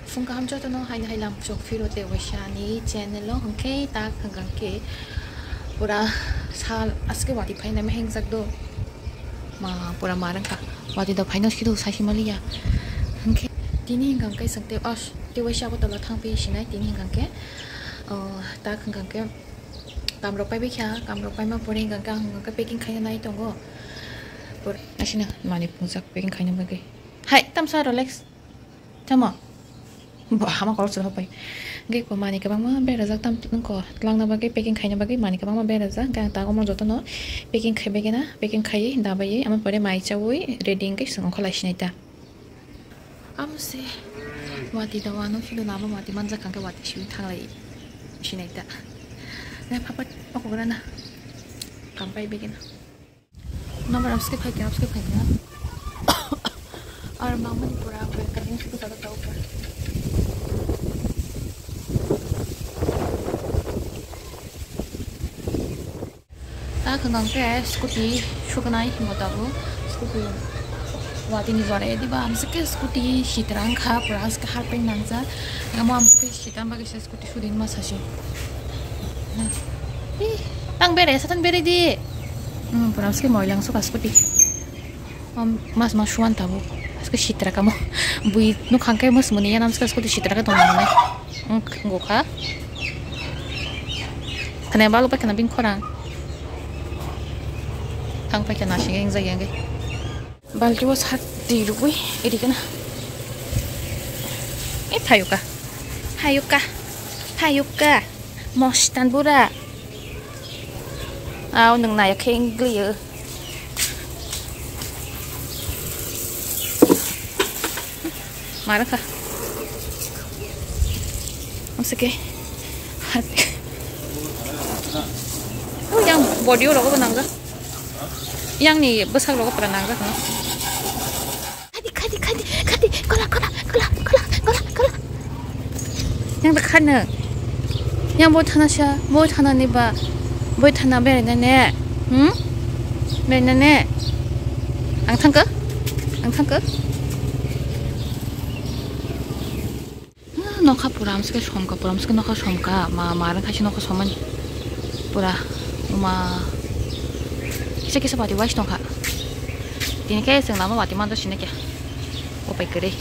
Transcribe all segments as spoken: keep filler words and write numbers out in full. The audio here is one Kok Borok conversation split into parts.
Phung kaham jotono haino hai lam chok phiro tei waisa ani channel o hwnkhe tak hwnkha khe pura sal aske wati phaina meheng jak do. Ma pura ma rwngkha. Wati da phaino khido saisi maliya. Hwnkhe tini hwnkha khe swng tei os tei waisa abo tola thang pi sinai tini hwnkha khe, oh, tak hwnkha khe kam rok pai bai kha, kam rok pai ma pore hwnkha khe ang hwnkha khe packing khaina nai tongo. Pore asina mani phungjak packing khaina bagwi. Hai tamsa Rolex. Tamo? Bo hama kolok chwla pai. Ge ko mani kwbangma berajak tam ko tlangna bagwi packing khaina bagwi mani kwbangma berajak. Ge ang tago mo jotono packing khai bagwi na, packing khaiwi dabai ama pore mai chawi ready wngwi swng onkha lai sinai ta. Amo se wati da wano philo lama wati manjak kangke wati siwi thanglai sinai ta. Ge papa pokok rana. Kampai bagwi na. Number abs ke phaikha, abs ke phaikha. Ar mangmani pura ang bai kani suku jaga tau ka. Ta khwngkang khe scooty sugnai himo tabuk. Scooty watini jora edi ba amsike scooty sitra wngkha pura amsike harpeng nangjak. Amo amsike sitra bagwi se Scooty sudin ma sasi. Ih, tang bere, satan bere di. Hmm, pura ske moilang suka scooty. Om, mas mas suan tabu. Ske sitra kamo. Bui nuk hangke mas muni yanam ske scooty sitra ke tong mani. Hmm, gokha. Kene balu pa kena bing khorang. Tang pa kena sing yang jai yang ge. Balti o sak twi rwgwi iri gana. E phayuka. Phayuka. Phayuka. Mostan bura. Au nwng naya khe wngwi o. Mara kha. Amsike. Hat. Oh, yang body o rogo nangga. Yang ni bwsak rogo pura nangga kha. Khadi, khadi, khadi, khadi. Kola, kola, kola, kola, kola, kola. Yang da khadno. Yang bo thana sa, bo thana ni ba. Bo thana beraina ne. Hmm? Beraina ne. Ang thangka? Ang thangka? Ah, nokha pura amsike somka, pura amsike nokha somka, ma, ma rang khaisi nokha somani. Pura, uma, kisa kisa pati wais tongkha. Tini khe chwng lama wati manto sini khe. Upai kwrwi.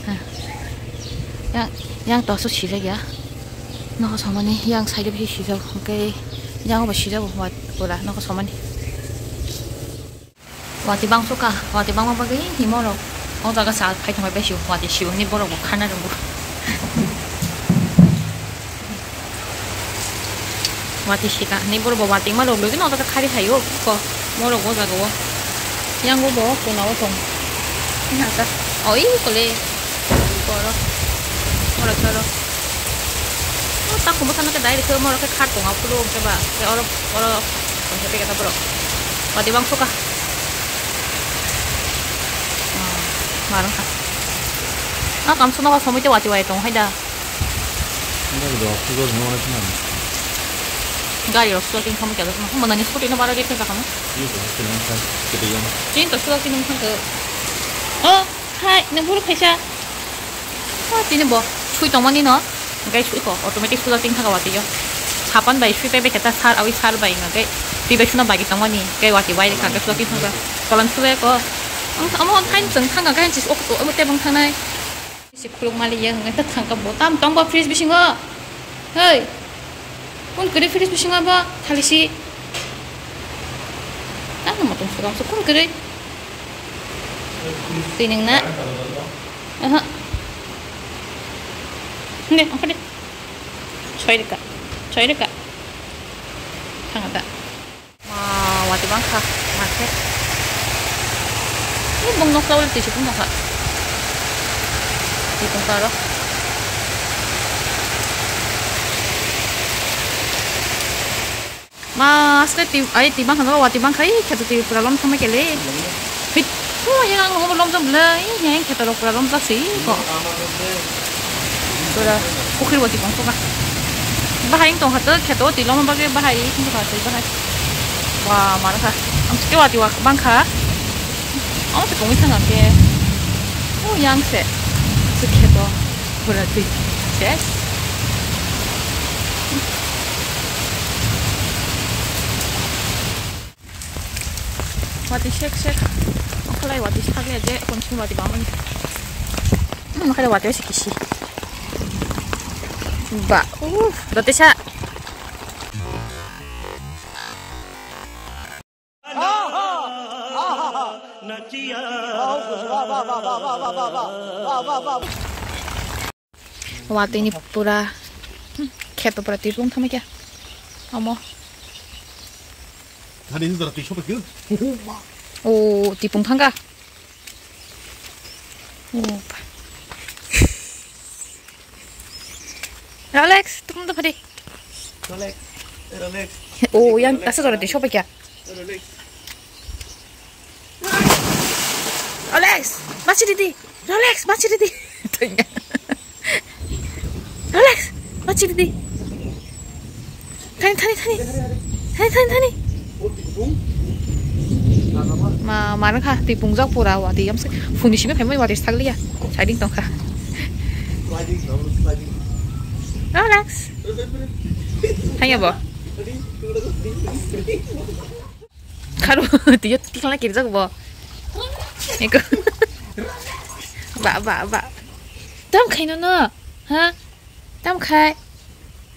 Ha. Yang, yang tosu sijak ya. Nokha somani, yang side bisi sijak, hwnkhe yang bo sijak, wat, pura nokha somani. Wati bangso ka, wati bangma bagwi himo rok. O jaga sa phai thangbai bai sio, wati sio ni borok bo khana rwngo. Wati sika ni borok bo wati ma rok logino o jaga khari haio ko, mo rok o jaga o. Yang bo bo kuna o tong. Ni hasa, o i kole, borok, borok borok. O ta kumo sana ke dai rikhe mo rok ke khar tong a phulo ke ba, ke oro, oro. Tongkhe tei khe borok. Wati bangso ka. Hmm, marwng kha. Ah, kamswk nokha somoi tei wati wai tong hai da. Gari rok suwa khe wngkha mo khe, manani scooty no bara rikhe jakha mo. Chini to suwa khe wngkha khe. Oh, hai, nang buru khaisa. Ah, tini bo sui tongmani no, hwnkhe sui kho, automatic sujak ting thaka watwi o. Sapan bai sui pai bai khe ta sar, awi sar bai hwnkhe twi bai suna bagi tongmani, hwnkhe watwi bai rwkha, hwnkhe sujak ting thaka. Kolam sujak kho. Ang, amo ang thaini chwng thangkha, hwnkhe ang chis ok, ok, tei bwng thangnai. Si khuluk mali ya, hwnkhe ta thangkha bo. Tam tong bo fridge bisingo. Hei. Kun kwrwi fridge bisingo bo, thalisi. Ano motom sugam se kun kwrwi. Twi nwng na? Aha. Ne, angkha de. Soi rwkha. Soi rwkha. Thang da. Ma, wati bangkha. Ma khe. Ni bong nok lawal twi se kun nokha. Twi kun karo. Ma, aske ti, ai, ti bangkha no, wati bangkha, i, kheto ti pura lom thangma kele. Hit, o, yang ang nungbo lom jam bla, i, yang kheto rok pura lom jak si, ko. Pura pukhri wati bangkha ba. Bahai tong khato, kheto ti lom bagwi bahai, i, tong khato bahai. Wa, mara kha. Am ske wati wa bangkha. Am se kongwi thangam ke. O, yang se. Kheto pura twi ses. Watwi sek sek. Okholai watwi sakle je kon sum watwi bamani. Hmm, okholai watwi se kisi. Ba, uff, dotesa. Watwi ni pura, hmm, kheto pura twi pung thangma kya. Omo. Thani ni jora twi sopai khe. O, twi pung thangka. O, pa. Rolex, tukun to phadi. Rolex, Rolex. O, yang asa jora twi sopai kya. Rolex. Rolex, bachi didi. Rolex, bachi didi. Tanya. Rolex, bachi didi. Thani, thani, thani. Thani, thani, thani. Ma, mana kha, twi pungjak pura, watwi yamsik. Phuni simi phaimani watwi sakliya. Siding tongkha. Rolex. Thangya bo. Kharo, tiyo tikla kirjak bo. Eko. Ba, ba, ba. Tam khai no no. Ha? Tam khai.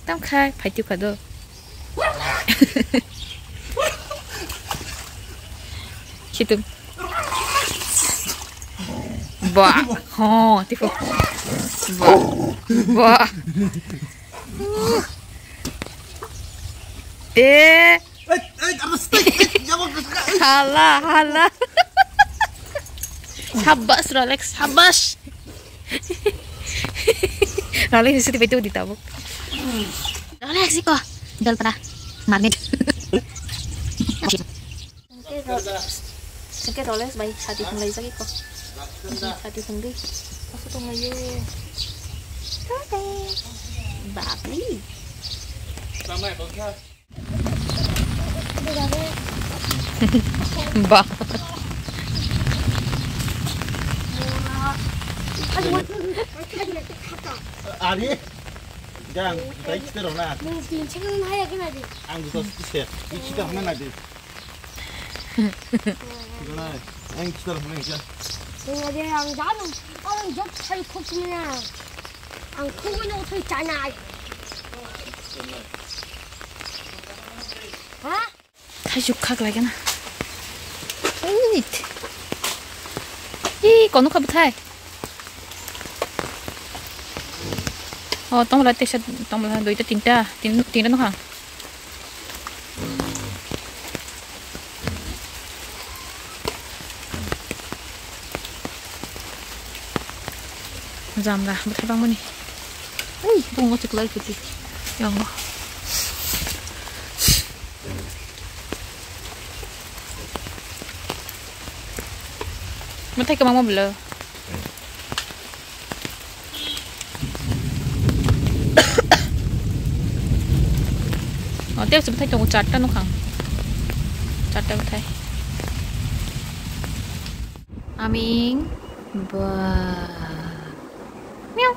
Tam khai. Phai tu khado. Khitung. Ba. Ho, tifo. Ba. Ba. Eh. Hala, hala. Habas, Rolex, habas. Rolex, isi tiba itu di tabuk. Rolex, iko. Dal pernah. Marmit. Sengke Rolex bai sati thunglai jagi ko. Sati thungdi. Aku tunglayo. Bapli. Ba. Ari, jang, bai kita rona. Ang juta sih, kita mana nanti? Ang kitar hwnwi kha. Ang jano, ang jok sai khuk ni. Ang khuk no thwi chanai. Ha? Thai juk khak lai kana. Wait. Ih, kono kha bwthai. Oh, tong la tesa, tong la duita tinta, tin, tinta no kha. Jamra, bwthai bangmani. Ui, bungo chiklai kuti. Yango. Bwthai kwbangma bwlo. Oh, tei bwthai tongo, charta nukha ang. Charta bwthai. Aming. Ba. Miau.